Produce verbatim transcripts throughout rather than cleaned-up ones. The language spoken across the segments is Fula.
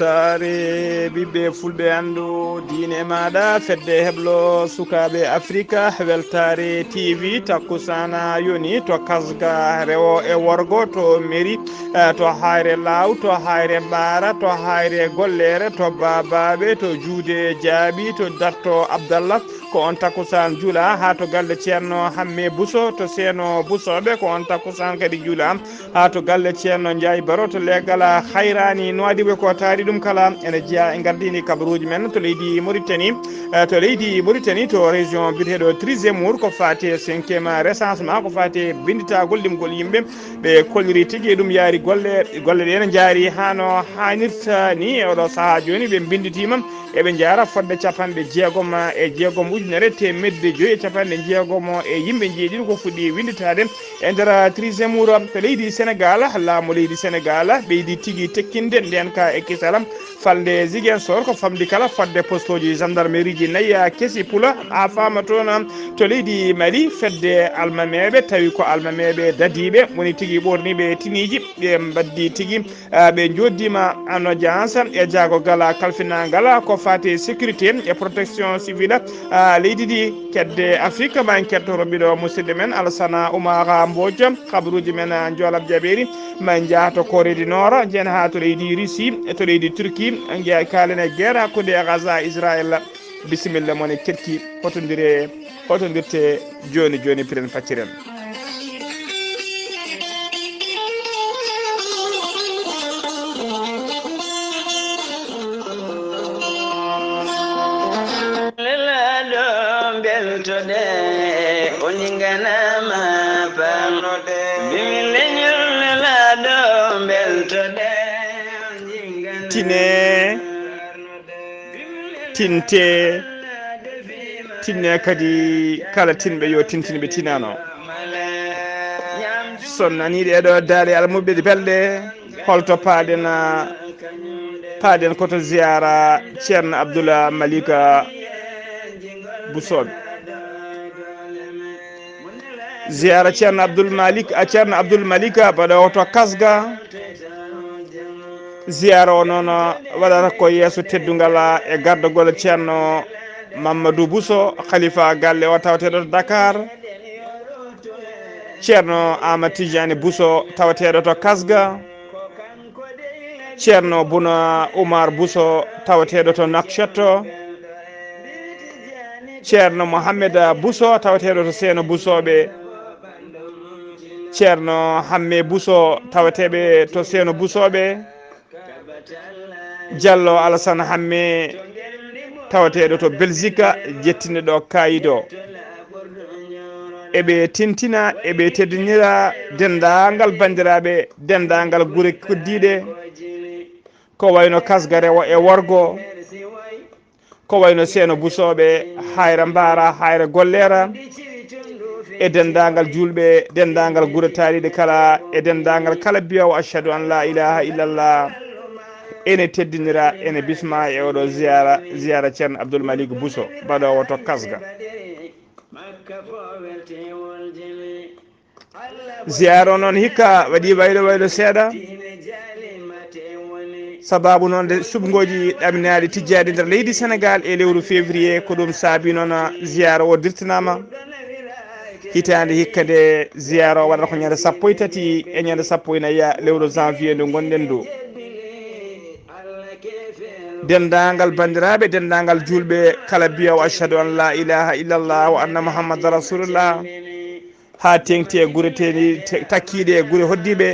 Weltaare ɓiɓɓe fulɓe anndu diine maaɗa, fedde heblo sukaaɓe Afrika, Weltaare T V, takkusaana yoni to Kasga, rewo e worgo, to Meri, eh, to Hayre Laaw, to Hayre Mbaara, to Hayre Golleere, to Baabaaɓe, to Juude Jaaɓi, to Darto Abdallah. Ko on takkusaan juula haa to galle Ceerno Hamme Buso, to Seeno Busooɓe, ko on takkusaan kadi juula haa to galle Ceerno Njaay Baro to Leegala Hayraani Nuwaadibu. Ko taari ɗum kala ene jeyaa e ngardiindi kabaruuji men to leydi Mauritanie, eh, to leydi Mauritanie, to région biyeteeɗo Trizemour, ko faati e cinquième recensement, ko faati e binnditagol limgol yimɓe, ɓe kolliri tigi e ɗum yaari golle, golle ɗe ene njaari haa no haanirta ni. E oɗo sahaa jooni ɓe mbinnditima, eɓe njaara fodde capanɗe jeegom e jeegom ujunere teemedde joyi e capanɗe jeegom e yimɓe jeeɗiɗo ko fuɗɗi winnditaade e nder Trizemour to leydi Senegal. Laamu leydi Senegal ɓeydi tigi tekkinde ndeen ka e kisal falnde Ziguinchor, ko famɗi kala fodde postooji gendarmerie ji nayi kesi pula haa faama toon to leydi Mali, fedde almameeɓe, tawi ko almameeɓe dadiiɓe woni tigi ɓoorniiɓe tiniiji, ɓe mbaddi tigi, ah, ɓe njooddima en audience e jaago gala kalfinangal ko faati sécurité e protection civile, ah, leydi ndi. Kedde Afrique, ma en ketto rombiɗo musidɗo men Alassane Oumar Mbodj, kabaruuji men, ah, Joola Jabeeri, ma en njaha to Corée du Nord, njen haa to leydi Russie, e to leydi Turquie, nge kaalen e guerre hakkunde Gaza e Israël. Bisimilla mon e Kerki, hotondire, hotondirte jooni jooni, piren pacciren. Lelaaɗo mbeltoɗe, o ñinganaama paamnoɗe. Bimi leñol lelaaɗo mbeltoɗe, o ñinganaama. Tine, tinte, tinne kadi kala tinɓe yo tintin ɓe tinano. So nani ɗe ɗo daali almuɓɓe belɗe, holto paaɗen, paaɗen ko to ziyaara Ceerno Abdul Malik Busooɓe. Ziyaara Ceerno Abdul Malik, a Ceerno Abdul Malik baɗoowo to Kasga. Ziyaara o noon waɗata ko yeeso teddungal e gardagol Ceerno Mamadou Bousso, khalifa galle o tawateeɗo to Dakar. Ceerno Amadou Tidiane Bousso tawateeɗo to Kasga. Ceerno Bouna Oumar Bousso tawateeɗo to Nouakchott. Ceerno Mohamed Bousso tawateeɗo to Seeno Busooɓe. Ceerno Hamme Bousso tawateeɓe to Seeno Busooɓe. Diallo Alassane Hamme tawateeɗo to Belgique, jettinɗo ɗo kaayido. Eɓe tintina, eɓe teddinira denndaangal banndiraaɓe, denndaangal gure koddiiɗe, ko wayno Kasga rewo e worgo, ko wayno Seeno Busooɓe, Hayra Mbaara, Hayra Golleera, e denndaangal juulɓe, denndaangal gure taariiɗe kala, e denndaangal kala biyoowo "Ashhadu an la ilaha illallah." Ene teddinira, ene bisma e oɗo ziyaara, ziyaara Ceerno Abdul Malik Bousso, baɗoowo to Kasga. Ziyaara o noon hikka waɗi waylo waylo seeɗa. Sababu noon nde suɓngooji ɗaminaaɗi tijjaade nder leydi Senegal e lewru février, ko ɗum saabi noon ziyaara o dirtinaama. Hitaande hikka nde ziyaara o waɗata ko ñande sappo e tati e ñande sappo e nayi lewru janvier ndu ngonɗen ndu. Denndaangal banndiraaɓe, denndaangal juulɓe, kala biyoowo "Ashhadu an la ilaha illallah wa anna Muhammadan Rasulullah", haa teeŋti e gure teeni-, te-, takkiiɗe e gure hoddiiɓe,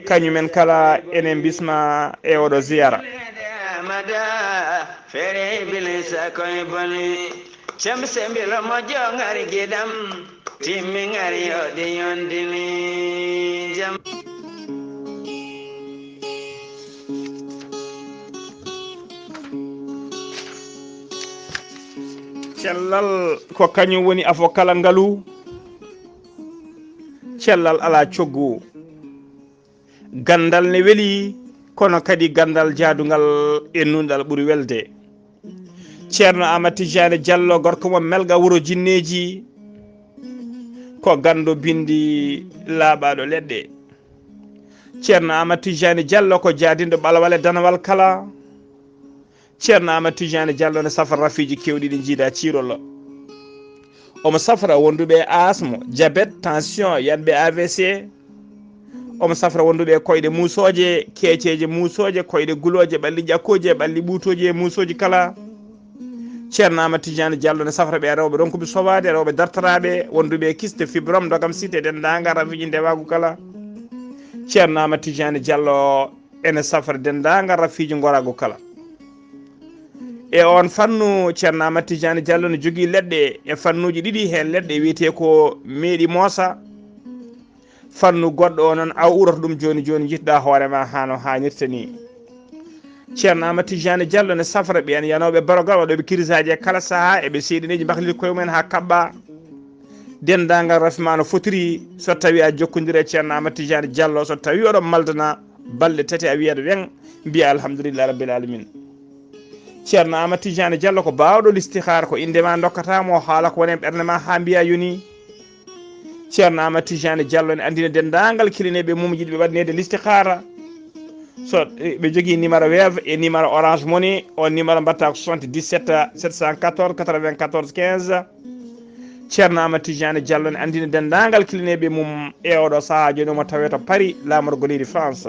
kañumen kala enen bisma e oɗo ziyaara. Feere Ibilisa koye bone, cemse mbilo mo jongari giɗam, timmi ngari yoɗi yondini jam. Cellal ko kañum woni afo kala ngalu. Cellal alaa coggu. Ganndal ne weli, kono kadi ganndal jaadungal e nunɗal ɓuri welde. Ceerno Aamadu Tijaani Jallo, gorko mo Melga, wuro jinneeji, ko ganndo binndi laaɓaaɗo leɗɗe. Ceerno Aamadu Tijaani Jallo ko jaadinɗo ɓalwal e danawal kala. Ceerno Amadou Tidiane Diallo ne safra rafiiji keewɗi ɗi njiida ciirol. Omo safra wonduɓe e asmo, diabète, tension, yanɓe A V C. Omo safra wonduɓe e koyɗe muusooje, keeceeje muusooje, koyɗe gulooje, ɓalli ƴakkooji, ɓalli ɓuutooji e muusooji kala. Ceerno Amadou Tidiane Diallo ne safra ɓe rewɓe ronkuɓe sowaade, rewɓe dartaraaɓe, wonduɓe e kyste, fibrome, dogam, site, denndaangal rafiiji ndewaagu kala. Ceerno Amadou Tidiane Diallo ene safra denndaangal rafiiji ngoraagu kala. E oon fannu, Ceerno Amadou Tidiane Diallo ne jogii leɗɗe e fannuuji ɗiɗi, heen leɗɗe wiyetee ko meeɗi moosa. Fannu goɗɗo o noon, aw urata ɗum jooni jooni, njiɗɗa hoore ma haa no haanirta ni. Ceerno Amadou Tidiane Diallo ne safra ɓeen yanooɓe barogal, waɗooɓe kirisaaji e kala sahaa, eɓe seeɗineeji mbahliti koye mumen haa kaɓɓa. Denndaangal rafi ma no fotiri, so tawii a jokkondire e Ceerno Amadou Tidiane Diallo, so tawii oɗon maldana balɗe tati a wiyat weŋ, mbiya alhamdulillahi rabbil alamin. Ceerno Amadou Tidiane Diallo ko baawɗo listihaara, ko innde ma ndokkata mo, haala ko woni e ɓernde ma haa mbiya yoni. Ceerno Amadou Tidiane Diallo ne anndina denndaangal kilineeɓe mum yiɗɓe waɗneede listihaara. So, eh, ɓe jogii numéro Wave e numéro Orange Money, o numéro mbaɗata ko soixante-dix-sept sept cent quatorze quatre-vingt-quatorze quinze. Ceerno Amadou Tidiane Diallo ne anndina denndaangal kilineeɓe mum e oɗo sahaa jooni omo tawee to Paris, laamorgo leydi France.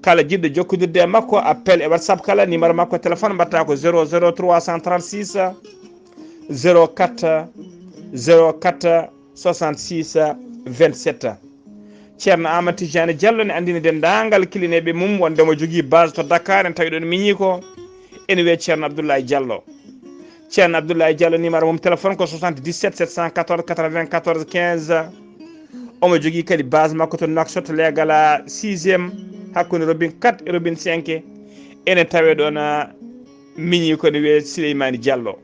Kala jiɗɗo jokkondirde e makko, appel e WhatsApp kala, numéro makko téléphone mbaɗata ko zéro zéro trois cent trente-six zéro quatre zéro quatre soixante-six vingt-sept. Ceerno Amadou Tidiane Diallo ne anndina denndaangal kilineeɓe mum wonde omo jogii base to Dakar, en tawi ɗon miñi ko ene wiyee Ceerno Abdoulaye Diallo. Ceerno Abdoulaye Diallo numéro mum téléphone ko soixante-dix-sept sept cent quatorze quatre-vingt-quatorze quinze. Omo jogii kadi base makko to Nouakchott, leegal sixième, hakkunde robinet quatre e robinet cinq. Ene tawee ɗoon miñi ko ene wiyee Souleymane Diallo.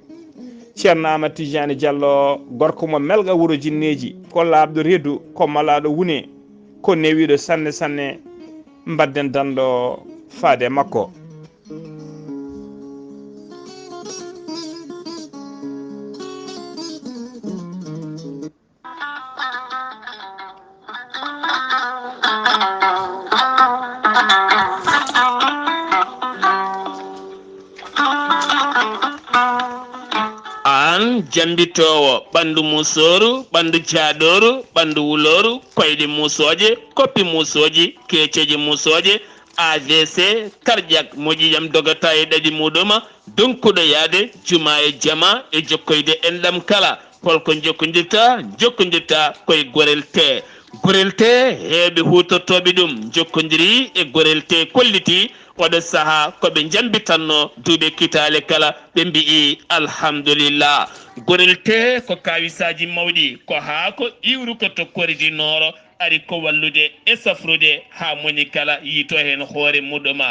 Ceerno Amadou Tidiane Diallo, gorko mo Melga wuro Jinneeji, ko laaɓɗo reedu, ko malaaɗo wune, ko newiiɗo sanne sanne. Mbaɗden danɗo faade e makko. Aan jambitoowo ɓanndu musooru, ɓanndu jaaɗooru, ɓanndu wulooru, koyɗe musooje, koppi musooji, keeceeje musooje, A V C, cardiaque, mo ƴiiƴam dogata e ɗaɗi muɗum, donkuɗo yaade juma e jama e jokkoyde enɗam kala. Holko jokkondirta? Jokkondirta koye Gorel Tee. Gorel Tee, heewɓe huutortooɓe ɗum njokkondiri e Gorel Tee, kolliti oɗo sahaa ko ɓe njambitatnoo duuɓi kitaale kala, ɓe mbi'i alhamdulillah. Gorel Tee ko kaawisaaji mawɗi, ko haako iwruko to Kori du Nord, ari ko wallude e safrude haa moni kala yiito heen hoore muɗum.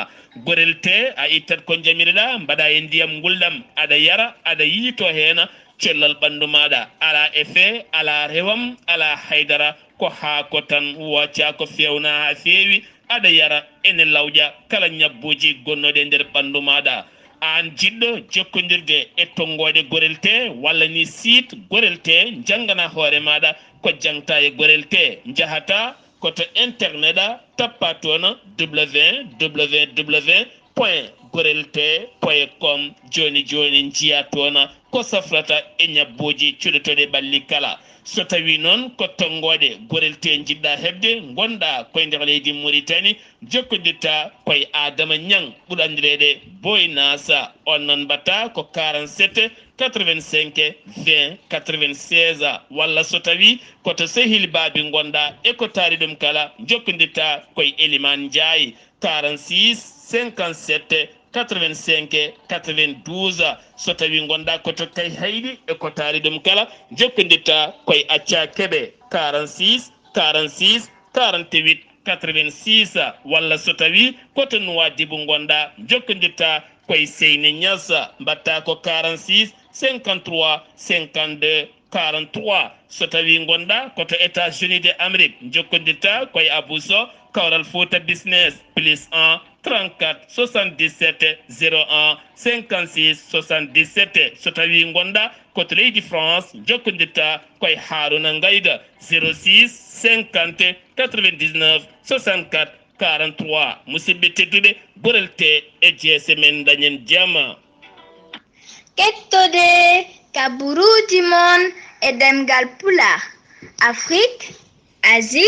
Gorel Tee, a ittat ko njamiroɗaa, mbaɗa e ndiyam ngulɗam, aɗa yara, aɗa yiito heen cellal ɓanndu maaɗa, alaa effet, alaa rewam, alaa haydara, ko haako tan, wooca ko feewna haa feewi, aɗa yara, ene lawƴa kala ñabbuuji gonnooɗi e nder ɓanndu maaɗa. Aan jiɗɗo jokkondirde e tonngooɗe Gorel Tee walla ni site Gorel Tee, janngana hoore maaɗa ko jaŋta e Gorel Tee, njahata ko to internet a, tappa toon www point gorel tee point com. Jooni jooni njiya toon ko safrata e ñabbuuji cuɗotooɗi ɓalli kala. So tawii noon ko tonngooɗe Gorel Tee njiɗɗa heɓde, ngonɗa koye nder leydi Muritani, jokkondirta koye Adama Ñaŋ, ɓurɗo anndireede Boy Nasa. On noon mbaɗta ko quarante-sept quatre-vingt-cinq vingt quatre-vingt-seize, walla so tawii ko to Sehil Baabi ngonɗa e ko taari ɗum kala, jokkondirta koye Elimaan Njaay, quarante-six cinquante-sept quatre-vingt-cinq quatre-vingt-douze. So tawii ngonɗa ko to Kayhayɗi e ko taari ɗum kala, jokkondirta koye Acca Kebe, quarante-six quarante-six quarante-huit quatre-vingt-six, walla so tawii ko to Nuwaadibu ngonɗa, jokkondirta koye Seyni Ñas, mbaɗta ko quarante-six cinquante-trois cinquante-deux quarante-trois. So tawii ngonɗa ko to États-Unis de Amérique, jokkondirta koye Abou Sow, Kawral Fouta Business, plus un trente-quatre soixante-dix-sept zéro un cinquante-six soixante-dix-sept. So tawii ngonɗa ko to leydi France, jokkondirta koye Haruna Ngayda, zéro six cinquante quatre-vingt-dix-neuf soixante-quatre Quarante-trois, musidɓe tedduɓe, gorelte e jeese men dañen jama. Kettode kaburuuji mon e ɗemngal Pulaar, Afrique, Asie,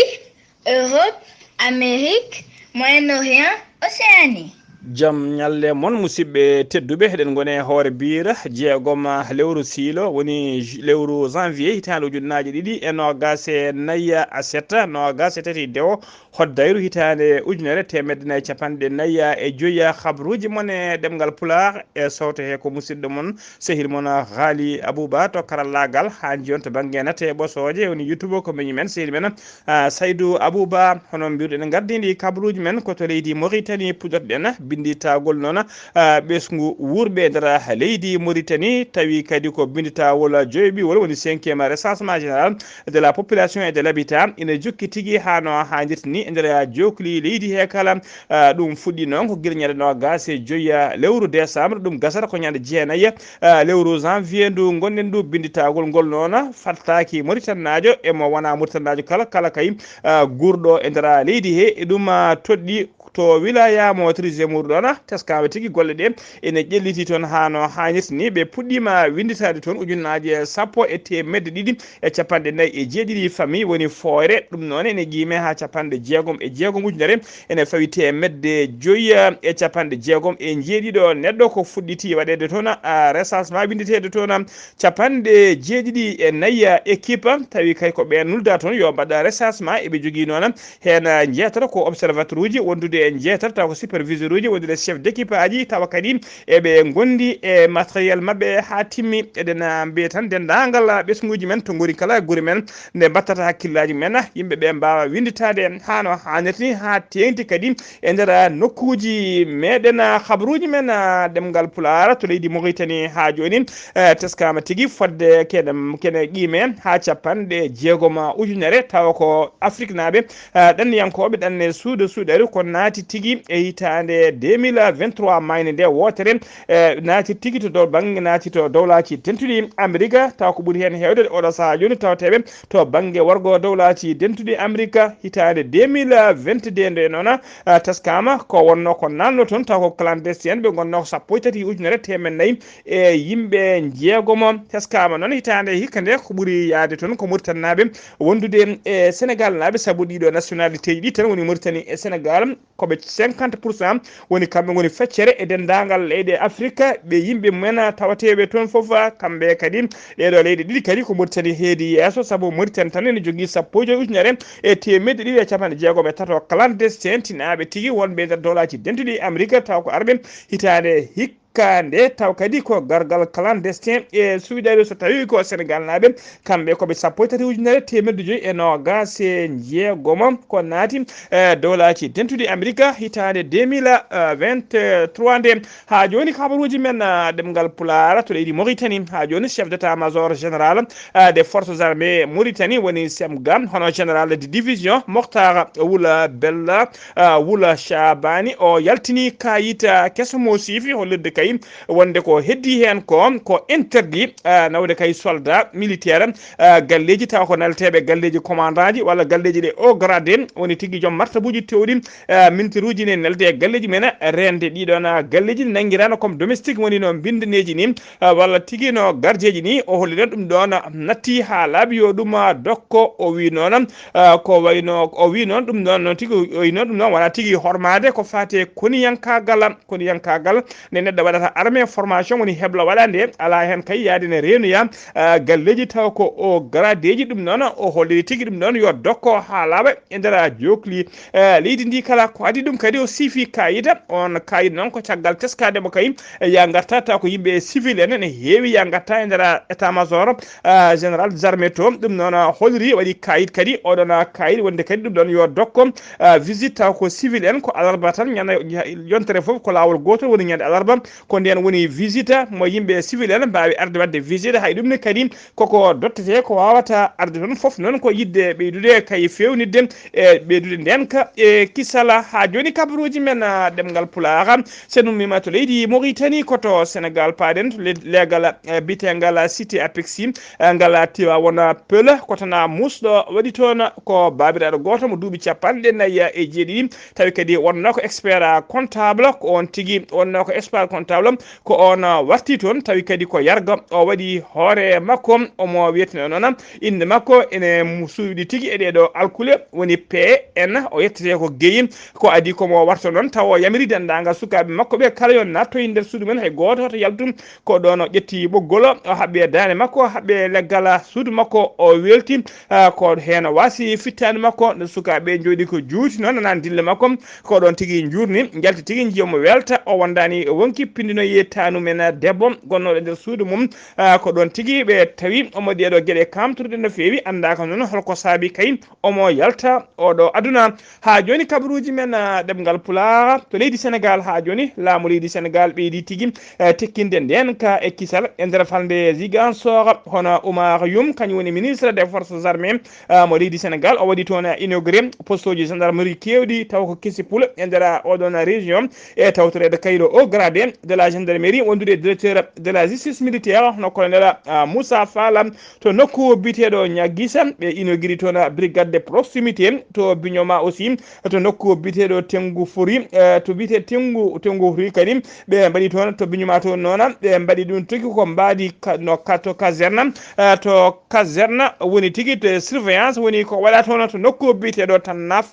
Europe, Amérique, Moyen-Orient, Océanie. Jam ñalle mon, musidɓe tedduɓe. Eɗen ngoni e hoore biira jeegom lewru siilo, woni lewru janvier hitaande ujunnaaje ɗiɗi e noogaas e nayi, aset noogaas e tati dewo hoddayru hitaande ujunere teemedde nayi capanɗe nayi e joyi. Habruuji mon e ɗemngal Pulaar e sowto he ko musidɗo mon, sehil mon Haali Abuba to karallaagal, haa njiyon to bannge nate ɓosooje, woni YouTube ko miñi men, sehil men, ah, Saydu Abuba. Hono mbiruɗen, gardindi kabruuji men ko to leydi Moritani puɗɗotoɗen binnditagol noon, ah, ɓesngu wuurɓe e nder leydi Moritani, tawi kadi ko binnditawol joyoɓiwol, woni cinquième recensement général de la population et de l'habitat, ina jokki tigi haa no haanirta ni e nder jookli leydi he kala. Ah, ɗum fuɗɗi noon ko gila ñande noogaas e joyi lewru décembre, ɗum gasata ko ñande jeenayi, ah, lewru janvier ndu ngonɗen ndu. Binnditagol ngol noon fattaaki Moritannaajo e mo wonaa Moritannaajo kala, kala kay, ah, guurɗo e nder leydi he. E ɗum, ah, toɗɗi to wilaya mo Trizé Mourou ɗoon, teskama tigi golle ɗe ene ƴelliti toon haa no haanirta ni. Ɓe puɗɗiima winnditaade toon ujunnaaje sappo e teemedde ɗiɗi e capanɗe nayi e jeeɗiɗi famille woni fooyre. Ɗum noon ene qiime haa capanɗe jeegom e jeegom ujunere, ene fawi teemedde joyi e capanɗe jeegom e jeeɗiɗo neɗɗo ko fuɗɗiti waɗeede toon, ah, recensement winndeteeɗo toon capanɗe jeeɗiɗi e nayi équipe, tawi kay ko ɓeen nuldaa toon yo mbaɗ recensement. Eɓe jogii noon heen njeetato ko observateur uji, wondude e njeetato taw ko superviseur uji, wondude chef d'équipe aji, tawa kadi eɓe ngondi e matériel maɓɓe haa timmi. Eɗen, ah, mbiya tan denndaangal ɓesnguuji men to ngoni kala gure men, nde mbattata hakkillaaji men, yimɓe ɓe mbaawa winnditaade haa no haanirta ni, haa teeŋti kadi e nder nokkuuji meɗen. Habruuji men, ah, ɗemngal Pulaar to leydi Moritani haa jooni, eh, teskama tigi fodde kene, kene qiime haa capanɗe jeegom ujunere, tawa ko Afriknaaɓe, eh, ɗanniyankooɓe ɗanne suuda suuɗari ko naati tigi e hitaande deux mille vingt-trois, maayde nde wootere, eh, naati tigi to dow bannge, naati to dowlaaji dentuɗi Amerika, tawa ko ɓuri heen heewde oɗo sahaa jooni tawteeɓe to bannge worgo dowlaaji dentuɗi Amerika hitaande deux mille vingt-deux nde noon, ah, teskama ko wonno ko nanno toon, taw ko clandestin en ɓe ngonno ko sappo e tati ujunere teemed nayi e yimɓe jeegomo. Teskama noon hitaande hikka nde ko ɓuri yaade toon ko Moritannaaɓe wondude e Senegaalnaaɓe, sabu ɗiɗo nationalité ji ɗi tan woni Moritani e Senegaal, koɓe cinquante pour cent woni kamɓe ngoni feccere e denndaangal leyɗe Afrika, ɓe yimɓe mumen tawateeɓe toon fof, kamɓe kadi ɗeɗo leyɗe ɗiɗi kadi ko Moritani heedi yeeso, sabu Moritani tan ene jogii sappo e joyi ujunere e teemedde ɗiɗi e capanɗe jeegom e tato clandestin tinaaɓe tigi wonɓe e nder dowlaaji dentuɗi Amerika, taw ko arɓe hitaande hikka nde, taw kadi ko gargal clandestin e suuɗeɗo so tawi ko Senegaalnaaɓe, kamɓe koɓe sappo e tati ujunere teemedde joyi e noogaas e jeegomo ko naati, eh, dowlaaji dentuɗi Amerika hitaande deux mille vingt-trois nde. Haa jooni kabaruuji men, ah, ɗemngal Pulaar to leydi Moritani, haa jooni chef d'état-major général, ah, des forces armées Mauritanie woni semga, hono général de division Mokhtar Wula Bella, ah, Wula Shabani, o yaltini kaayit, ah, keso mo siifi hollirde kay wonde ko heddi heen ko, ko interdit, ah, nawde kay soldat militaire, ah, galleeji, tawa ko naleteeɓe galleeji commandant ji walla galleeji ɗe haut gradé, woni tigi joom martabuuji tewɗi, ah, minitiruuji ne nelde e galleeji men, reende ɗiɗon, ah, galleeji ne nanngiraano comme domestique, woni no mbinndaneeji ni, ah, walla tigi no garjeeji ni. O holliren ɗum ɗoon natti haa laaɓi yo ɗum, ah, dokko. O wi noon, ah, ko wayno, o wi noon ɗum ɗoon noon tigi, o wi noon ɗum ɗoon wonaa tigi hormaade ko faati e koniyankaagal, koniyankaagal nde neɗɗo waɗata armée formation woni heblo waɗa nde, alaa heen kay yaade ne reenoya, ah, galleeji taw ko haut gradé ji. Ɗum noon o holliri tigi ɗum ɗoon yo dokko haa laaɓa e nder jookli, eh, leydi ndi kala. Ko adii ɗum kadi o siifi kaayit, oon kaayit noon ko caggal teskaade mo kay, eh, ya ngarta taw ko yimɓe civil en ene heewi ya ngarta e nder état major, ah, général des armées to. Ɗum noon, ah, holliri waɗi kaayit kadi, oɗon, ah, kaayit wonde kadi ɗum ɗoon yo dokko, ah, visite taw ko civil en, ko alarba tan, ñande, yontere fof ko laawol gootol woni ñande alarba, Ko ndeen woni visite mo yimɓe civil en mbaawi arde waɗde visite. Hay ɗum ne kadi koko dottete, ko waawata arde toon fof noon ko yiɗde ɓeydude kay feewnitde e ɓeydude ndeenka e kisala. Haa jooni kabaruuji men, ah, ɗemngal Pulaar, so en ummiima to leydi Mauritanie, ko to Sénégal paaɗen, to le-, leegal, eh, biyeteengal Cité Apexi, eh, ngal Tivaouane Peulh, ko tana muusɗo waɗi toon, ko baabiraaɗo gooto mo duuɓi capanɗe nayi e jeeɗiɗi, tawi kadi wonnoo ko expert comptable, ko oon tigi wonnoo ko expert comptable, ko oon warti toon, tawi kadi ko yarga o waɗi hoore makko, omo wiyeteno noon, innde makko ene mu-, suuɗi tigi e ɗee ɗoo alkule, woni P N, o yettetee ko Guèye, ko adii ko mo warta noon, tawa o yamiri denndaangal sukaaɓe makko ɓe kala yo nattoy nder suudu men, hay gooto hoto yaltu, ko ɗoon o ƴetti ɓoggol, o haɓɓi e daande makko, o haɓɓi e leggal suudu makko, o weelti, ah, ko heen o waasi fittaandu makko, nde sukaaɓe njooɗi ko juuti noon, nana dille makko, ko ɗoon tigi njuurni, njalti tigi, njiya mo welta, o wondaani wonki pindinoye taanum en debbo gonnooɗo e nder suudu mum, ah, ko ɗoon tigi ɓe tawi omo ɗee ɗoo geɗe kaamtorɗe no feewi, anndaaka noon holko saabi kay omo yalta oo ɗoo aduna. Haa jooni kabaruuji men, ah, ɗemngal Pulaar to leydi Sénégal, haa jooni laamu leydi Sénégal ɓeydi tigi, eh, tekkinde ndeenka e kisal e nder falnde Ziguinchor, hono Oumar Youm, kañum woni ministre des forces armées, ah, mo leydi Sénégal, o waɗi toon inauguré postooji gendarmerie keewɗi, taw ko Kissipoulo e nder, ah, oɗon région, e tawtoreede kayɗo haut gradé de la gendarmerie, wondude e directeur de la justice militaire, hono colonel, ah, Moussa Fall, to nokku biyeteeɗo Niaguissa, ɓe inauguré toon brigade de proximité, to Bignona aussi, to nokku biyeteeɗo Tengu Fori, eh, to biyetee Tengu, Tengu Fori kadi, ɓe mbaɗi toon to Bignona toon noon, ɓe mbaɗi ɗum tigi ko mbaadi ka-, no ka-, to caserne, eh, to caserne woni tigi to surveillance woni ko waɗa toon to nokku biyeteeɗo Tannaf,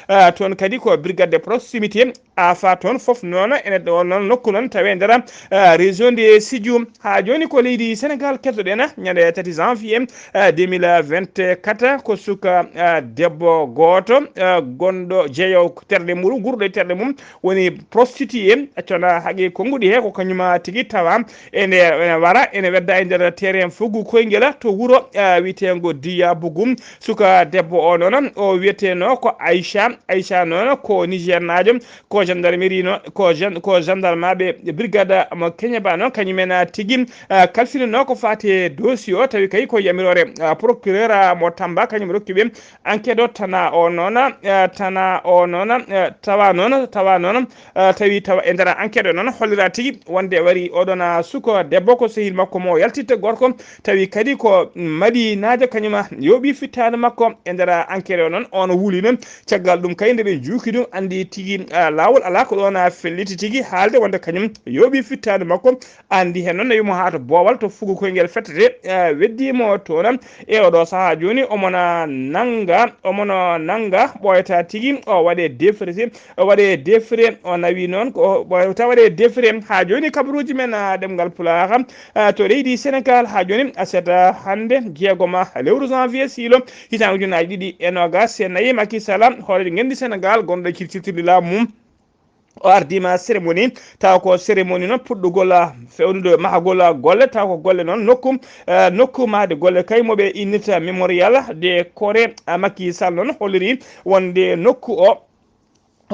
eh, toon kadi ko brigade de proximité, afa toon fof noon, ene ɗo noon nokku noon tawe nder, eh, région de Sédhiou. Haa jooni ko leydi Sénégal kettoɗen, ñande tati janvier, eh, deux mille vingt-quatre, ko suka, eh, debbo gooto, eh, gonɗo jeeyo terɗe mum, guurɗo e terɗe mum, woni prostituée, accana haqqe konnguɗi he, ko kañuma tigi tawa ene, ene wara, ene wedda e nder terrain Fuggu Koyngel to wuro, eh, wiyeteengo Diya Bugum. Suka debbo o noon, o wiyeteno ko Aisha. Aisha noon ko Nigernaajo, ko gendarmerie no, ko gen-, ko gendarmeɓe brigade mo Keñeba noon, kañumen tigi, eh, kalfinino ko faati e dossier o, tawi kay ko yamiroore, eh, procureur, eh, mo Tamba, kañum rokki ɓe enquête o. Tana o noon, eh, tana o noon, eh, tawa noon, tawa noon, eh, tawi tawa e nder enquête o noon hollira tigi wonde wari oɗon, ah, suko debbo ko sehil makko mo yaltitta gorko, tawi kadi ko Madinaajo kañum yooɓi fittaandu makko e nder enquête o noon, on wulino. Caggal ɗum kay nde ɓe juuki ɗum, anndi tigi, ah, laawol alaa ko ɗoon, ah, felliti tigi haalde wonde kañum yooɓi fittaandu makko. Anndi heen noon, nawi mo haa to boowal to fugo koyngel fettete, eh, weddii mo toon. E oɗo sahaa jooni, omo na nannga, omo na nannga, ɓooyata tigi, o waɗe defre, o waɗe defre, o nawi noon, ko o ɓooyata waɗe defre. Haa jooni, kabaruuji men, ah, ɗemngal Pulaar, ah, to leydi Senegaal, haa jooni, aset, ah, hannde, jeegoma lewru janvier, siilo, hitaande ujunnaaji ɗiɗi e noogaas e nayi, Macky Sall, hooreejo ngenndi Senegaal, gonɗo e cir-, cirtirli laamu mum. O ardiima cérémonie, tawa ko cérémonie noon puɗɗugol, ah, fewnude mahagol, ah, golle, tawa ko golle noon nokku, eh, nokku mahde golle kay mo ɓe innirta Mémorial de Corée, ah, Macky Sall noon holliri wonde nokku o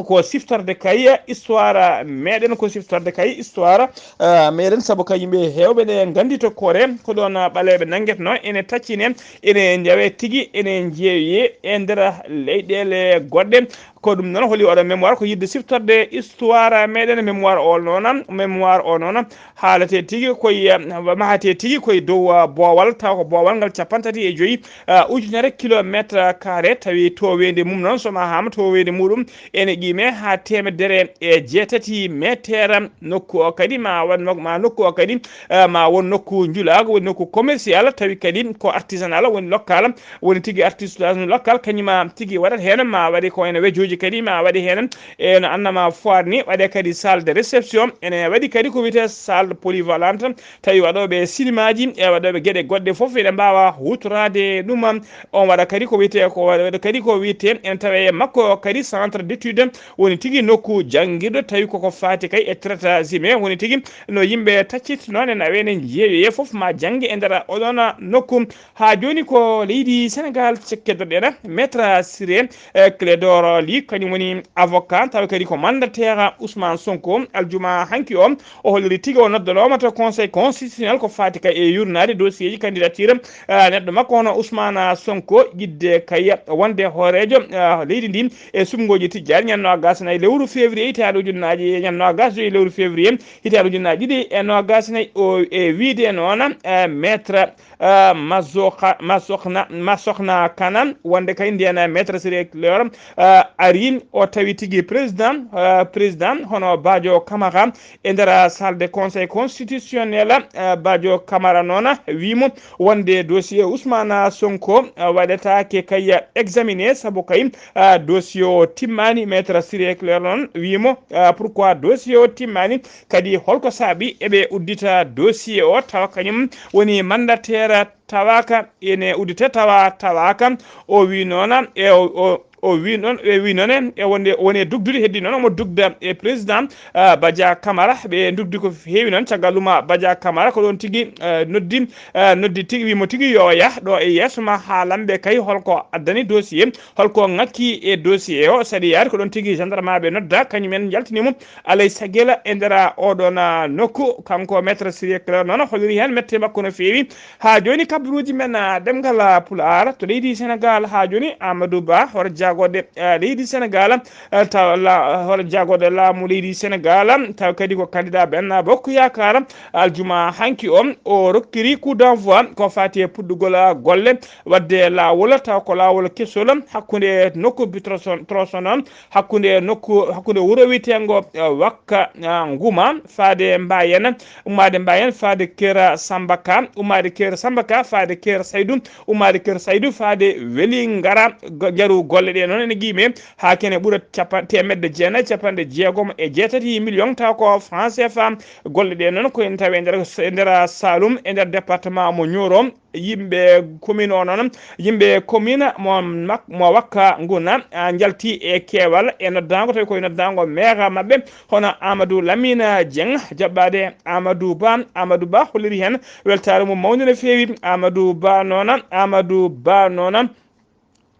ko siftorde kay histoire meɗen, ko siftorde kay histoire, ah, meɗen, sabu kay yimɓe heewɓe ne nganndi to Corée ko ɗoon, ah, ɓaleeɓe nanngetno ene taccine, ene njawe tigi, ene jeeye e nder leyɗeele goɗɗe. Ko ɗum noon holi oɗo mémoire ko yiɗde siftorde histoire meɗen. Mémoire o noon, mémoire o noon haalate tigi koye, eh, mahate tigi koye dow, eh, boowal, taw ko boowal ngal cappanɗe tati e joyi, eh, ujunere kilométre carré, tawi toweendi mum noon so mahaama toweendi muɗum ene qime haa teemedere e jeetati meter. Nokku o kadi ma won, ma nokku o kadi, eh, ma won nokku njulaagu, woni nokku commercial, tawi kadi ko artisanal, woni local, woni tigi artisanal local, kañum ma tigi waɗat heen, ma waɗi ko ene wejooji kadi, ma waɗi heen, e no annama foire ni, waɗe kadi salle de réception, ene waɗi kadi ko wiyetee salle polyvalente, tawi waɗooɓe sinimaaji e waɗooɓe geɗe goɗɗe fof ene mbaawa huutoraade ɗum. On waɗa kadi ko wiyetee, ko waɗa kadi ko wiyetee, ene tawee e makko kadi centre d'étude, woni tigi nokku janngirɗo, tawi koko faati kay e traitement humain, woni tigi no yimɓe taccit noon e naweene jeeyoye fof ma jannge e nder oɗon nokku. Haa jooni ko leydi Senegaal, cekkedoɗen Maître Ciré, eh, Clédor Ly, kañum woni avocat, tawa kadi ko mandataire Ousmane Sonko. Aljuma hanki o, o holliri tigi o noddanooma to Conseil constitutionnel ko faati kay e yurnaade dossier ji candidature, eh, neɗɗo makko hono Ousmane Sonko, yiɗde kay wonde hooreejo, eh, leydi ndi e suɓngooji tijjaaɗi ñande noogaas e nayi lewru février hitaande ujunnaaji, ñande noogaas e joy lewru février hitaande ujunnaaji ɗiɗi e noogaas e nayi o, e wiyde noon, eh, maître, eh, Masoka-, Masokna, Masokna Kana, wonde kay ndeen maître Ciré Clédor, eh, ari o tawi tigi président, eh, président hono Badio Camara e nder salle de conseil constitutionnel, eh, Badio Camara noon wi mo wonde dossier Ousmane Sonko, eh, waɗetaake kay examiné, sabu kay, eh, dossier o timmaani. Maître Ciré Clédor noon wi mo, eh, pourquoi dossier o timmaani, kadi holko saabi eɓe uddita dossier o, tawa kañum woni mandataire tawaaka, ene uddite tawa tawaaka. O wi noon, e o, o, o wi noon, e wi noon e, e wonde, woni e dugdude, heddi noon omo dugda e président, ah, Badia Camara. Ɓe dugdi ko heewi noon, caggal ɗum, ah, Badia Camara ko ɗoon tigi, ah, noddi, ah, noddi tigi, wi mo tigi yo yah ɗo e yeeso ma, haalan ɓe kay holko addani dossier, holko ŋakki e dossier o. Saɗi yaade ko ɗoon tigi gendarme ɓe nodda, kañum en njaltini mo alay sagela e nder, ah, oɗon, ah, nokku. Kanko maître Ciré Clédor noon holliri heen mette makko no feewi. Haa jooni, kabaruuji men, ah, ɗemngal, ah, Pulaar to leydi Senegaal. Haa jooni, Amadou Ba, hoore jaagorɗe, ah, leydi Senegaal, ah, taw la-, hoore jaagorɗe laamu leydi Senegaal, taw kadi ko candidat Benno Bokk Yaakaar, aljuma hanki o, o rokkiri coup d'envoi ko faati e puɗɗugol, ah, golle, waɗde laawol, taw ko laawol kesol hakkunde nokku bi-, tronçon-, tronçonnerie, hakkunde nokku, hakkunde wuro wiyeteengo, eh, Wakka, ah, Nguma faade Mbayen, ummaade Mbayen faade Kera Samba Ka, ummaade Kera Samba Ka faade Kera Saydu, ummaade Kera Saydu faade Welingara. Go-, njaru golle ɗe noon ene qiime haa kene ɓura capa-, teemedde jeenayi capanɗe jeegom e jeetati million, taw ko franc C F A. Golle ɗe noon ko ene tawe e nder, e nder Saloum, e nder département mo Nioro. Yimɓe commune o noon, yimɓe commune mo Mak-, mo Wakka Nguna, ah, njalti e keewal e noddaango, tawi koye noddaango maire maɓɓe, hono Amadou Lamine Dieng, jaɓɓaade Amadou Ba. Amadou Ba holliri heen weltaare mum mawnde no feewi. Amadou Ba noon, Amadou Ba noon,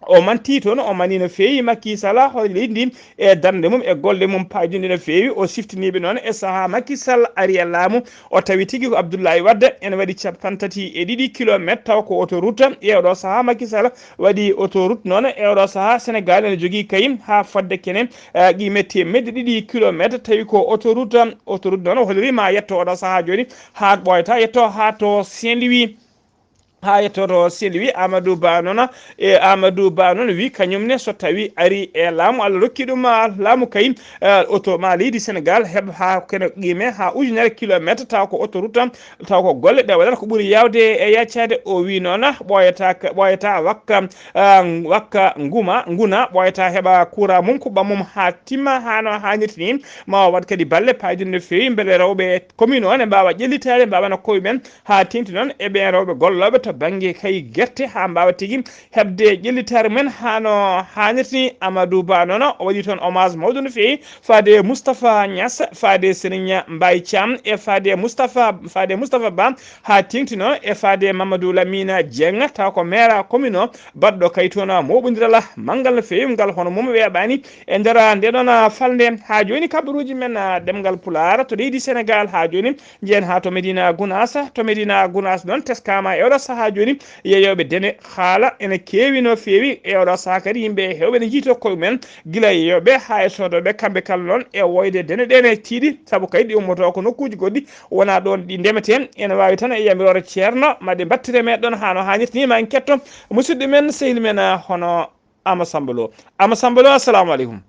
o manti toon, o mani no feewi Macky Sall, hoore leydi ndi, e darnde mum, e golle mum paajunɗe no feewi. O siftiniiɓe noon e sahaa Macky Sall ari e laamu, o tawi tigi ko Abdoulaye Wade ene waɗi capanɗe tati e ɗiɗi kilometre, taw ko autoroute. E oɗo sahaa Macky Sall waɗi autoroute noon. E oɗo sahaa Senegal ene jogii kay haa fodde kene, eh, qiime teemedde ɗiɗi kilometre, tawi ko autoroute. Autoroute noon o holliri ma yetto oɗo sahaa jooni haa ɓooyata, yetto haa to Saint-Louis. Haa yettoto Saint-Louis, Amadou Ba noon, e Amadou Ba noon wi kañum ne so tawi ari e laamu, Allah rokki ɗum, ah, laamu kay, eh, auto ma leydi Senegal heɓ haa kene qiime haa ujunere kilometre, taw ko autoroute, taw ko golle ɗe waɗata ko ɓuri yawde e yaccaade. O wi noon ɓooyata, ɓooyata Wakka, ah, Wakka Nguma, Nguna, ɓooyata heɓa courant mum, kuɓɓam mum haa timma, haa no haanirta ni. Ma o waɗ kadi balle paydunde no feewi mbele rewɓe commune o ne mbaawa ƴellitaade, mbaawa no koye men. Haa teeŋti noon e ɓeen rewɓe gollooɓe to bannge kay gerte, haa mbaawa tigi heɓde ƴellitaare mum en haa no haanirta ni. Amadou Ba noon, o waɗi toon hommage mawɗo no feewi faade Moustapha Niass, faade Serigne Mbaye Thiam, e faade Moustapha, faade Moustapha Ba, haa teeŋti noon e faade Mamadou Lamine Dieng, taw ko maire commune o, baɗɗo kay toon mooɓondiral manngal no feewi, ngal hono mum weeɓaani e nder ndee ɗoon falnde. Haa jooni, kabaruuji men, ah, ɗemngal Pulaar to leydi Senegal, haa jooni, njehen haa to Medina Gounass. To Medina Gounass noon, teskaama e oɗo sahaa jooni, yeeyooɓe dene haala ene keewi no feewi. E oɗo sahaa kadi, yimɓe heewɓe ene njiytoo koye mumen, gila e yeeyooɓe haa e soodooɓe. Kamɓe kala noon, e woyde dene ɗe ene tiiɗi, sabu kay ɗi ummotoo ko nokkuuji goɗɗi, wonaa ɗoon ɗi ndemetee. Ene waawi tan e yamiroore ceerno, ma ɗe mbattire meɗen haa no haanirta ni, ma en ketto musidɗo men, sehil men, hono Ama Samba Lo. Ama Samba Lo, assalamu aleykum.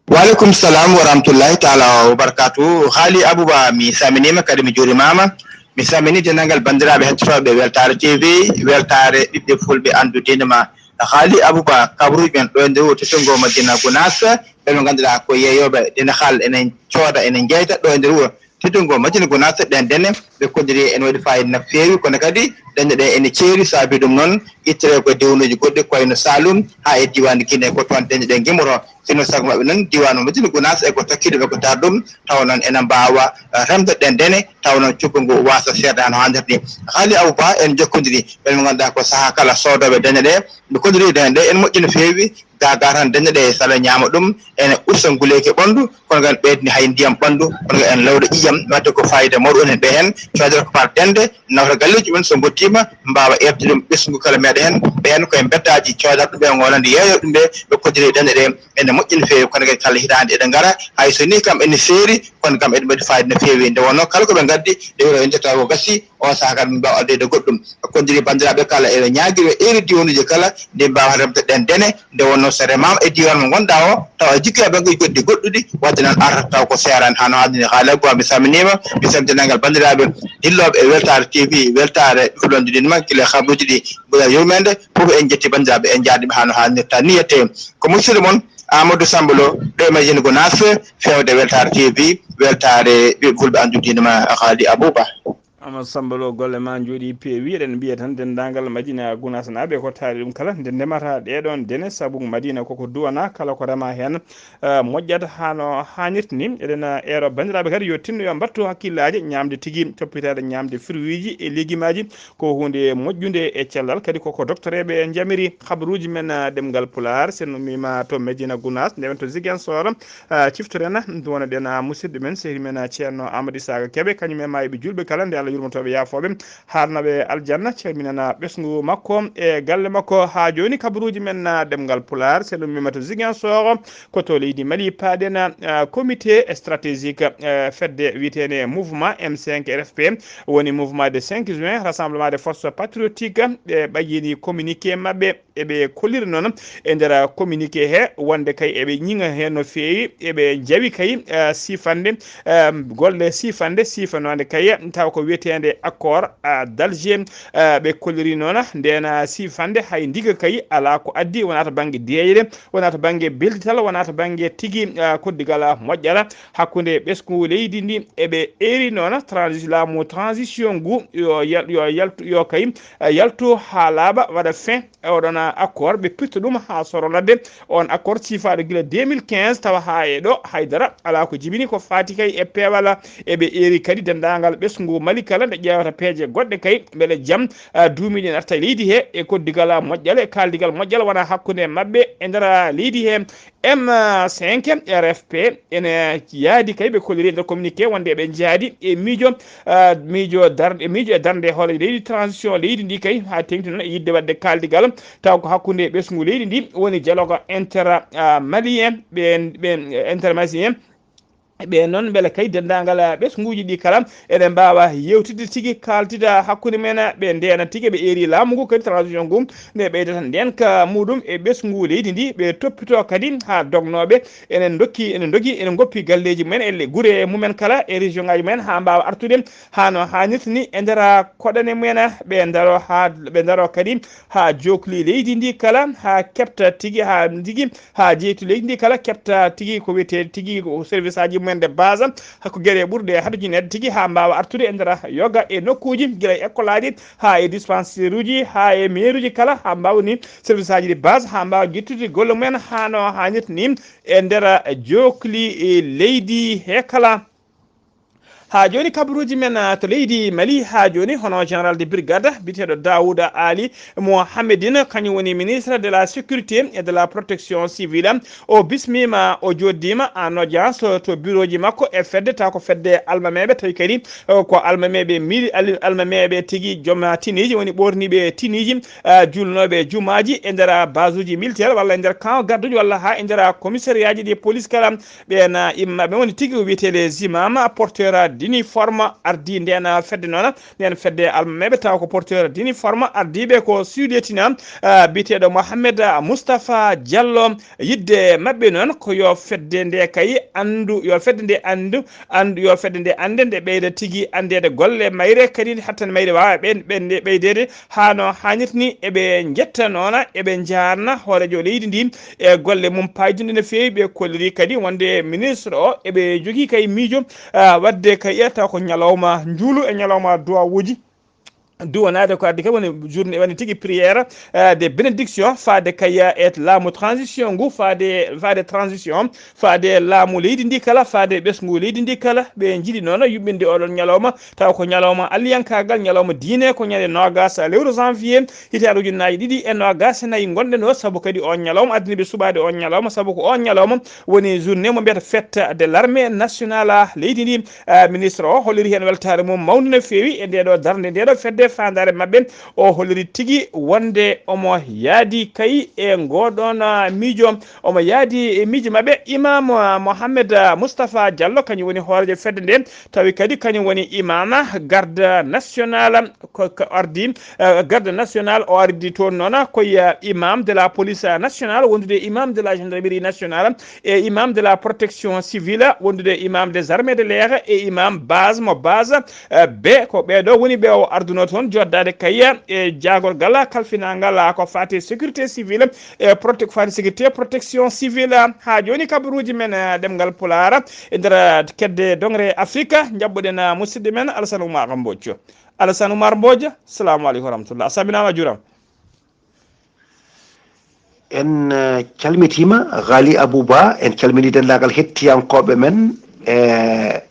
Wa aleykum salam wa rahmatullahi taala wa barakatuhu. Haali Abouba, mi salminiima, kadi mi juurimaama. Mi salmini denndaangal banndiraaɓe hettotooɓe Weltaare T V, Weltaare ɓiɓɓe Fulɓe, anndu diine ma. Haali Abouba, kabaruuji men ɗo e nder wuro teddungo Madina Gounass, ɓe ɓe ngannduɗaa ko yeeyooɓe dene haal, enen cooda, enen njeyta ɗo e nder wuro teddungo Madina Gounass. Ɗeen dene ɓe kolliri ene waɗi fayida no feewi, kono kadi dañde ɗe ene ceeri, saabi ɗum noon ittere ko diwnuuji goɗɗi ko wayno Saloum haa e diiwaan Guinée, ko toon dañde ɗe ngimmoto. Sinno sago maɓɓe noon, diiwaan Madina Gunaas e ko tokki ɗum e ko tar ɗum, tawa noon ene mbaawa, eh, remde ɗeen dene, tawa noon cukko ngu waasa seeɗa hano haanirta ni. Haali Abu Ba en jokkondirii, ɓeen ɓe ngannduɗaa ko sahaa kala soodooɓe dene ɗe, ɓe kolliri dene ɗe, ene moƴƴi no feewi, gaa gaa tan dene ɗe, so aɗa ñaama ɗum, ene usta nguleeki ɓanndu, kono kadi ɓeydi hay ndiyam ɓanndu, kono kadi ene lawda ƴiiƴam, wadde ko faayiida mawɗo woni ɓe heen, coodata ko par dende, nawta galleeji mum, so ngottiima, mbaawa eertude ɗum ɓesngu kala meeɗa heen, ɓe heen koye mbeddaaji coodata ɗum ɓe, ngolande yeeyo ɗum ɓe, ɓe kolliri dene ɗe, ene moƴƴi no feewi, kono kadi kala hitaande eɗen ngara, hay so nii kam ene seeri, kono kam eɗen mbaɗi faayiida no feewi. Nde wonnoo kala ko ɓe ngaddi, nde wiyetee taw ko gasii, oon sahaa kadi min mbaawa addoyde goɗɗum. Kolliri banndiraaɓe kala, eɓe ñaagiri, eɓe eeri diwaanuuji kala, nde mbaawa remde ɗeen dene, nde wonnoo so remaama e diiwaan mo ngonɗaa o, tawa jikkoya banngeeji goɗɗi goɗɗuɗi, wadde noon arata taw ko seeraani hano haaniri. Haali Abu Ba, mi salminiima, mi salmina denndaangal banndiraaɓe dillooɓe e Weltaare T V, Weltaare Fulfulde Diine ma, gila e kabaruuji ɗi, gila e yurmeende, fof en njetti banndiraaɓe, en njaarnii ɓe hano haanirta ni. Yettee ko musidɗo mon, Amadou Samba Lo, ɗo e Madina Gunaas, feewde Weltaare T V, Weltaare ɓiɓɓe Fulɓe anndu diine ma, Haali Abu Ba. Amadou Samba Lo, golle ma njooɗii peewi. Eɗen mbiya tan denndaangal Madina Gunaas naaɓe ko taari ɗum kala nde ndemata ɗee ɗoon dene, sabu Madina koko duwana, kala ko rema heen, eh, moƴƴat hano haanirta ni. Eɗen, eh, eero banndiraaɓe kadi yo tinno yo mbattu hakkillaaji ñaamde tigi, toppitaade ñaamde fruitji e legumaaji. Ko huunde moƴƴunde e cellal, kadi koko doktoreeɓe njamiri kabaruuji men, ah, ɗemngal Pulaar. So en ummiima to Medina Gunaas, ndewen to Ziguinchor, ah, ciftoren, nduwanoɗen, ah, musidɗo men, sehil men, ah, Ceerno Amadou Isaka Kebe, kañum e maayɓe juulɓe kala, nde Allah yurmotooɓe, yaafooɓe, haalnooɓe aljanna, calminen, ah, ɓesngu makko e galle makko. Haa jooni kabaruuji men, ah, ɗemngal Pulaar, so en ummiima to Ziguinchor, ko to leydi Mali paaɗen, ah, comité stratégique, ah, fedde wiyeteende Mouvement M cinq R F P, woni Mouvement de cinq juin, Rassemblement de Force Patriotique, ɓe ɓayyini communiqué maɓɓe, eɓe kolliri noon e nder communiqué he wonde kay eɓe ñiŋa heen no feewi, eɓe njawi kay, ah, siifande, ah, golle siifande, siifanoonde kay taw ko wiyeteende accord, ah, d'Alger, ah, ɓe kolliri noon ndeen, ah, siifande hay ndiga kay alaa ko addi, wonaa to bannge deeƴre, wonaa to bannge beldital, wonaa to bannge tigi, ah, koddigal, ah, moƴƴal hakkunde ɓesngu leydi ndi. Eɓe eeri noon transi-, laamu transition ngu yo yal-, yo yaltu, yo kay, ah, yaltu haa laaɓa, waɗa fin e oɗon, ah, accord, ɓe pirta ɗum haa soro ladde. On accord siifaaɗo gila deux mille quinze, tawa haa e ɗo haydara alaa ko jibini ko faati kay e peewal. Eɓe eeri kadi denndaangal ɓesngu Mali kala nde ƴeewata peeje goɗɗe kay, mbele jam, ah, duumiiɗe natta e leydi he, e koddigal moƴƴal e kaaldigal moƴƴal wona hakkunde maɓɓe e nder leydi he. M cinq R F P ene yaadi kay, ɓe kolliri e nder communiqué wonde eɓe njaadi e miijo, ah, miijo darnde, miijo e darnde hoore leydi, transition leydi ndi kay, haa teeŋti noon e yiɗde waɗde kaaldigal, taw ko hakkunde ɓesngu leydi ndi woni dialogue inter, ah, malien, ɓen, ɓen, eh, inter malien. Ɓe noon, mbele kay denndaangal, ah, ɓesnguuji ɗi kala ene mbaawa yeewtidde tigi, kaaltida hakkunde men, ah, ɓe ndeena tigi, ɓe eeri laamu ngu kadi transition ngu, nde ɓeydata ndeenka muɗum e ɓesngu leydi ndi, ɓe toppitoo kadi haa dognooɓe ene ndokki, ene ndogi, ene ngoppi galleeji mumen e le-, gure mumen kala e région ngaaji mumen haa mbaawa artude haa no haanirta ni e nder koɗane mumen, ɓe ndaro haa, ɓe ndaro kadi haa jookli leydi ndi kala, haa keɓta tigi, haa tigi, haa jeytu leydi ndi kala, keɓta tigi ko wiyetee tigi ko service aji mumen de base, hakko geɗe ɓurɗe haɗojineede tigi haa mbaawa artude e nder yoga e nokkuuji, gila e école aji haa e dispensaire uji, haa e mairie uji kala, haa mbaawa ni service aji de base, haa mbaawa ƴettude golle mumen haa no haanirta ni e nder jookli, e leydi he kala. Haa jooni kabaruuji men, ah, to leydi Mali, haa jooni hono général de brigade biyeteeɗo Daouda Ali Mohamedine, kañum woni ministre de la sécurité et de la protection civile. O bismiima, o jooɗdiima en audience to bureau ji makko e fedde, taw ko fedde almameeɓe, tawi kadi, eh, ko almameeɓe mili-, al-, almameeɓe tigi joom tiniiji, woni ɓoorniiɓe tiniiji, ah, juulnooɓe jumaaji e nder base uji militaire walla e nder camp garduji walla haa e nder commissariat ji ɗi police kala. Ɓeen, ah, imma, ɓe woni tigi o wiyetee les imams, porteur d'uniforme ardii ndeen, ah, fedde noon, ndeen fedde almameeɓe, tawa ko porteur d'uniforme ardiiɓe ko Sudietina, ah, biyeteeɗo Mohamed, ah, Moustapha Diallo. Yiɗde maɓɓe noon ko yo fedde nde kay anndu, yo fedde nde anndu, anndu, yo fedde nde annde, nde ɓeyda tigi anndeede golle mayre, kadi hattande mayre waawa ɓen, ɓen nde ɓeydeede haa no haanirta ni. Eɓe njetta noona, eɓe njaarna hooreejo leydi ndi e golle mum paydunɗe no feewi. Ɓe kolliri kadi wonde ministre o eɓe jogii kay miijo, ah, waɗde kay taw ko ñalawma njuulu e ñalawma duwawuuji. duwanaade ko addi kadi woni journée, woni tigi prière, eh, de bénédiction, faade kay e laamu transition ngu, faade, faade transition, faade laamu leydi ndi kala, faade ɓesngu leydi ndi kala. Ɓe njiɗi noon yuɓɓinde oɗon ñalawma, taw ko ñalawma alliyankaagal, ñalawma diine, ko ñande noogas lewru janvier, hitaande ujunnaaji ɗiɗi e noogas e nayi ngonɗen o, sabu kadi on ñalawma addani ɓe suɓaade on ñalawma, sabu ko on ñalawma woni journée mo mbiyata fête de l'armée nationale leydi ndi. Eh, ministre o holliri heen weltaare mum mawnde no feewi e nde ɗo darnde, nde ɗo fedde faandaare maɓɓe. O holliri tigi wonde omo yaadi kay e ngoɗon, ah, miijo, omo yaadi e miijo maɓɓe. Imam, ah, Mohamed, ah, Moustapha Diallo, kañum woni hooreejo fedde nde, tawi kadi kañum woni imam garde nationale, ko, ko ardi, eh, garde nationale o ardi toon noon, ko, eh, imam de la police nationale, wondude imam de la gendarmerie nationale, e imam de la protection civile, wondude imam des armées de l'air, e imam base mo base, eh, be ko ɓeeɗo woni ɓe o arduno toon joddade kay e jaagorgal kalfinangal ko fati sécurité civile, e prote-, ko fati sécurité protection civile. Ha joni kabaruji men, eh, ɗemngal Pulaar e nder kedde dongre Afrique, njaɓɓuɗen, eh, musidɗo men Alassane Oumar Mbodj. Alassane Oumar Mbodj, salamu aleykum wa rahmatullah. A salminaama, a juuraama. En, eh, calmitiima, Ghali Abouba, en calminii denndaangal hettiyankooɓe men e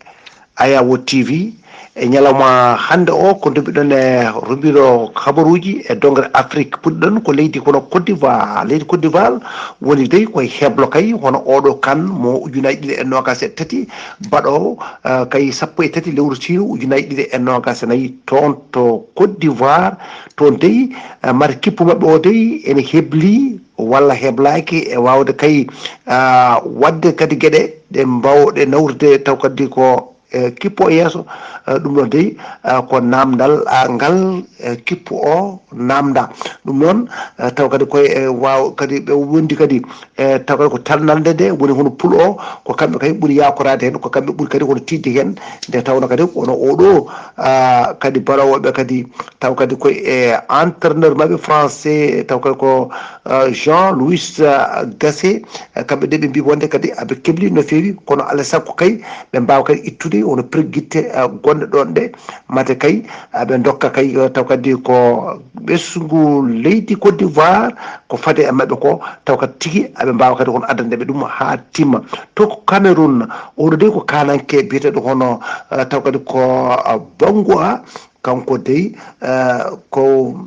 Ayawo T V. E ñalawma hannde o, ko nduɓiɗon e rumbiro habaruuji e dongre Afrique. Puɗɗiɗon ko leydi kono Côte d'Ivoire. Leydi Côte d'Ivoire woni dey koye heblo kay, hono oɗo kan mo ujunaaji ɗiɗi e noogas e tati, baɗoowo, eh, kay sappo e tati lewru siino ujunaaji ɗiɗi e noogas e nayi toon to Côte d'Ivoire. Toon dey, eh, mata kippu maɓɓe o dey ene hebli walla heblaaki e waawde kay, ah, waɗde kadi geɗe ɗe mbaawɗe nawrude taw kadi ko, eh, kippo e yeeso. Eh, ɗum ɗo dey, ah, ko naamndal, ah, ngal, eh, kippu o naamnda. Ɗum noon, eh, taw kadi koye, eh, waaw kadi ɓe wondi kadi, eh, taw kadi ko talnalde nde woni hono pul o, ko kamɓe kay ɓuri yaakoraade heen, ko kamɓe ɓuri kadi hono tiiɗde heen, nde tawno kadi kono oɗo, ah, kadi baroowoɓe kadi taw kadi koye e entraîneur maɓɓe français, taw kadi ko, ah, Jean Louis, ah, Gasset, eh, kamɓe de ɓe mbi wonde kadi aɓe kebli no feewi, kono alaa e sago kay ɓe mbaawa kadi ittude woni pergitte, ah, gonɗe ɗon ɗe, mate kay, ah, ɓe ndokka kay, eh, taw kadi ko ɓesngu leydi Côte d'Ivoire, ko fade e maɓɓe ko, taw kadi tigi aɓe mbaawa kadi kono addande ɓe ɗum haa timma. To ko Cameroun, oɗo de ko kaananke biyeteeɗo hono, eh, taw kadi ko, eh, Bangoua, kanko dey, eh, ko,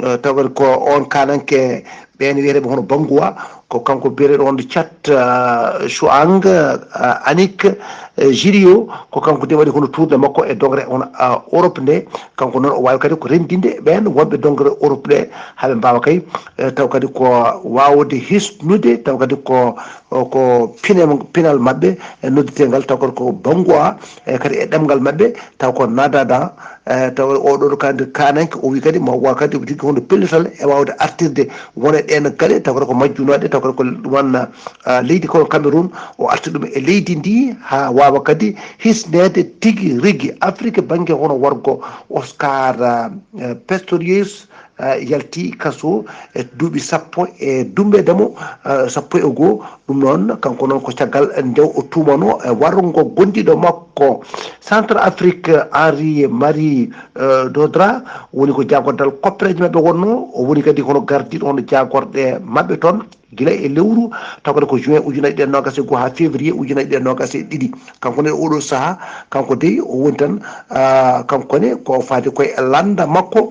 eh, taw kadi ko on kaananke ɓeen wiyeteeɓe hono Bangoua, ko kanko biyeteeɗo hono Chat, eh, Shuang, eh, Anik, eh, Jirio, ko kanko de waɗi hono tournée makko e dogre hono, eh, Europe nde. Kanko noon o waawi kadi ko renndinde ɓeen wonɓe dongre Europe ɗe, haa ɓe mbaawa kay, eh, taw kadi ko waawde hisnude, taw kadi ko, ko pine-, pinal maɓɓe, eh, noddeteengal taw kadi ko Bangoua, eh, kadi e ɗemngal maɓɓe, taw ko Nadada, eh, taw oɗo kadi kaananke, o wi kadi ma wa kadi o jogii hono pellital e waawde artirde won e ɗeen gaɗe, taw kadi ko majjunooɗe, taw kadi ko won, ah, leydi kono Cameroun, o arti ɗum e leydi ndi haa waawa kadi hisneede tigi rigi Afrique bannge hono wargo Oscar, ah, eh, Pistorius, eh, yalti kaso e duuɓi sappo e dumbeede mo, eh, sappo e goo. Ɗum noon, kanko noon ko caggal nde o tuumano e warngo gondiiɗo makko Centre Afrique, Henri Marie, eh, Dodra, woni ko jaagordal koppereeje maɓɓe wonno. O woni kadi hono gardiiɗo hono jaagorɗe maɓɓe toon. Gila e lewru, taw kadi ko juin ujunaaji ɗiɗi e noogas e goo haa février ujunaaji ɗiɗi e noogas e ɗiɗi. Kanko ne oɗo sahaa, kanko dey o woni tan, ah, kanko ne ko faati koye lannda makko,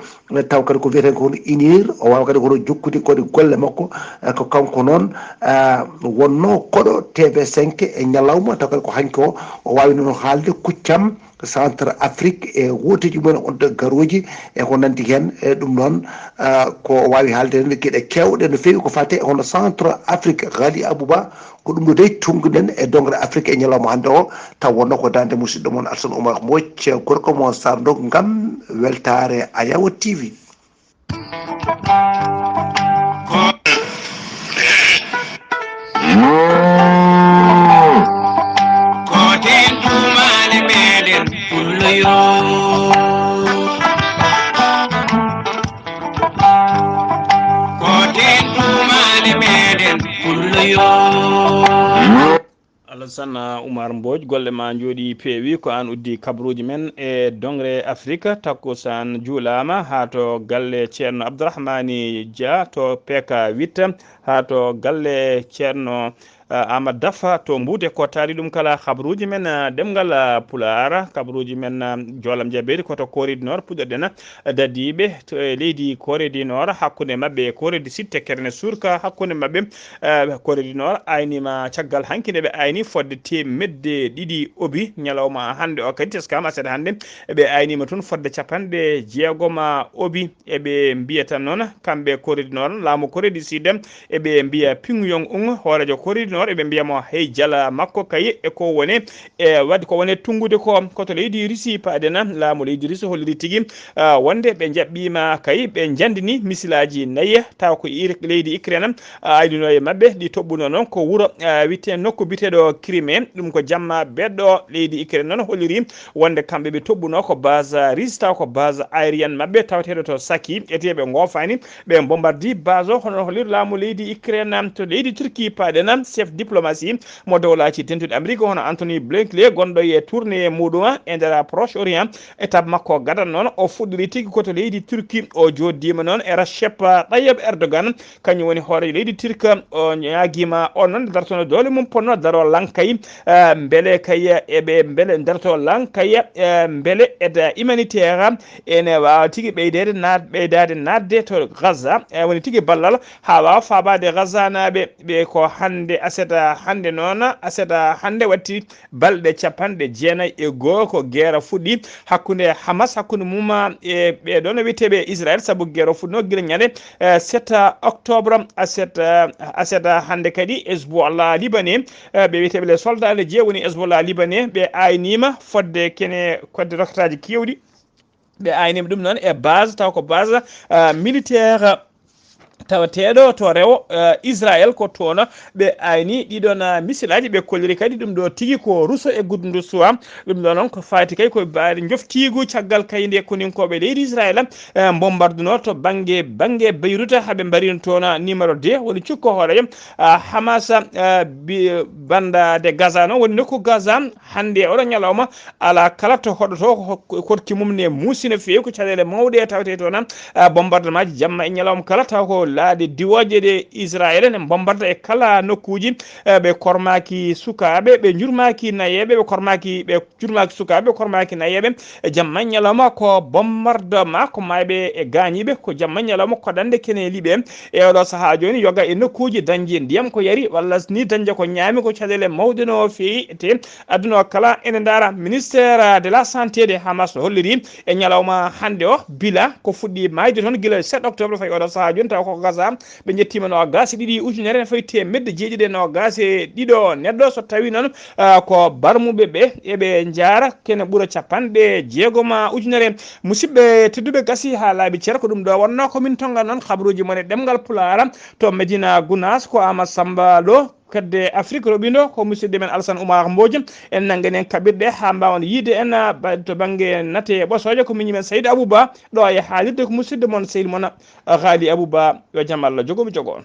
taw kadi ko wiyetee ko hono inir, o waawa kadi hono jokkude kadi golle makko, eh, ko kanko noon, ah, wonno koɗo T V cinq e ñalawma, taw kadi ko hanki o, o waawi noon haalde kuccam, Centre Afrique e wooteeji mumen on ɗo garooji e ko nanndi heen. E ɗum noon, ah, ko waawi haalde heen geɗe keewɗe no feewi ko faati e hono Centre Afrique. Ghali Abouba, ko ɗum ɗo dey tunnguɗen e dongre Afrique e ñalawma hannde o, taw wonno ko daande musidɗo mon Alassane Oumar Mbodj, gorko mo Sarndok ngam weltaare Ayawo T V. Kooten tuumaale meɗen pullo yo. Kooten tuumaale meɗen pullo yo. Sana Oumar Mbodj, golle ma njooɗi peewi. Ko aan uddi kabaruuji men e doŋre Afrik. Takkusaan juulaama haa to galle Ceerno Abdourahmani Dia to P K huit, haa to galle Ceerno, eh, Aamadu Dafa to Mbuude. Ko taari ɗum kala kabaruuji men, eh, ɗemngal, eh, Pulaar. Kabaruuji men, eh, joolam jabeeɗi ko to Corée du Nord puɗɗoɗen, eh, dadiiɓe to, e leydi Corée du Nord, hakkunde maɓɓe e Corée du Sud, tekkere ne surka hakkunde maɓɓe. Eh, Corée du Nord ayniima caggal hanki nde ɓe ayni fodde teemedde ɗiɗi obi. Ñalawma hannde o kadi, teskaama aset hannde, ɓe ayniima toon fodde capanɗe jeegom obi. Eɓe mbiya tan noon, kamɓe Corée du Nord, laamu Corée du Sud, eɓe mbiya Pyongyang Un, hooreejo Corée du Nord, eɓe mbiya mo hey jala makko kay e ko woni e waɗde ko woni tunngude ko, ko to leydi Russie paaɗen. Laamu leydi Russie holliri tigi, ah, wonde ɓe njaɓɓiima kay, ɓe njanndini misilaaji nayi, taw ko Ir-, leydi Ukraine, ah, aynunoo e maɓɓe, ɗi toɓɓunoo noon ko wuro, ah, wiyetee, nokku biyeteeɗo Crimée. Ɗum ko jamma beɗɗo leydi Ukraine noon holliri wonde kamɓe ɓe toɓɓunoo ko base Russe, taw ko base aérienne maɓɓe tawateeɗo to Saki, etee ɓe ngoofaani, ɓe mbombardii base o. Hono holliri laamu leydi Ukraine to leydi Turquie paaɗen, chef diplomatie mo dowlaaji dentuɗi Amérique, hono Anthony Blinken, gonɗo e tournée muuɗum e nder Proche Orient, étape makko gadano noon, o fuɗɗiri tigi ko to leydi Turquie. O jooɗiima noon e Recep Tayyip Erdogan, kañum woni hooreejo leydi Turquie. O ñaagiima on noon dartono doole mum, ponno daro lankay, eh, mbele kay, eh, eɓe mbele darto lankay, eh, mbele aide humanitaire ene waawa tigi ɓeydeede naat-, ɓeydaade naatde to Gaza. Eh, woni tigi ballal haa waawa faabaade Gazanaaɓe ɓe. Ko hannde aset, hannde noon, aset hannde watti balɗe capanɗe jeenayi e goo ko geera fuɗɗi hakkunde Hamas, hakkunde mum e ɓee ɗoo no wiyetee ɓe Israël, sabu geera fuɗɗinoo gila ñande, eh, sept octobre. Aset, eh, aset hannde kadi Hezbollah Libanais, eh, ɓe wiyetee ɓe les soldats de Dieu woni Hezbollah Libanais, ɓe ayniima fodde kene kodde rokkataaji keewɗi. Ɓe ayniima ɗum noon e base, taw ko base, eh, militaire tawateeɗo to rewo, eh, Israël. Ko toon ɓe ayni ɗiɗon, eh, misilaaji. Ɓe kolliri kadi ɗum ɗo tigi ko Ruso e Gudundu Suwa. Ɗum ɗo noon ko fayti kay ko baade njoftiigu caggal kay nde koninkooɓe leydi Israël, eh, mbombardunoo to bannge, bannge Beirut, haa ɓe mbarino toon numéro deux, woni cukko hooreejo, eh, Hamas, eh, bi-, banda de Gaza noon, woni nokku Gaza. Hannde e oɗo ñalawma, alaa kala to hoɗoto ko, ko, koɗki mum ne muusi no feewi. Ko caɗeele mawɗe tawetee toon, ah, bombardement ji jamma e ñalawma kala, taw ko laaɗe diwooje ɗe Israel ne bombarda e kala nokkuuji. Eh, ɓe kormaaki sukaaɓe, ɓe njurmaaki nayeeɓe, ɓe kormaaki, ɓe njurmaaki sukaaɓe, ɓe kormaaki nayeeɓe. E jamma e ñalawma ko bombardement, ko maayɓe e gaañiiɓe, ko jamma e ñalawma ko dañde kene liɓe. E oɗo sahaa jooni, yoga e nokkuuji dañde ndiyam ko yari, walla ni dañde ko ñaami, ko caɗeele mawɗe no feewi. Te aduna o kala ene ndaara. Ministère de la Santé de Hamas no holliri e ñalawma hannde o, bila ko fuɗɗi maayde toon gila sept octobre fayi oɗo sahaa jooni, taw ko Gaza. Ɓe njettiima noogaas e ɗiɗi ujunere ene fayi teemedde jeeɗiɗi e noogaas e ɗiɗo neɗɗo, so tawi noon, ah, ko barmuɓe ɓe eɓe njaara kene ɓura capanɗe jeegom ujunere. Musidɓe tedduɓe, gasi haa laaɓi cer, ko ɗum ɗo wonnoo ko min tonngata noon kabaruuji mon e ɗemngal Pulaar to Medina Gounass. Ko Amadou Samba Lo, Fedde Afrik Roɓindo, ko musidɗo men Alsan Oumar Mbodj. En nanngani en kaɓirɗe haa mbaawen yiyde en, ah, ba-, to bannge nate ɓosooje, ko miñi men Saydou Abouba. Ɗo e haalirde ko musidɗo mon, sehil mon, ah, Ghali Abouba. Yo jam Allah jogo mi jogo on.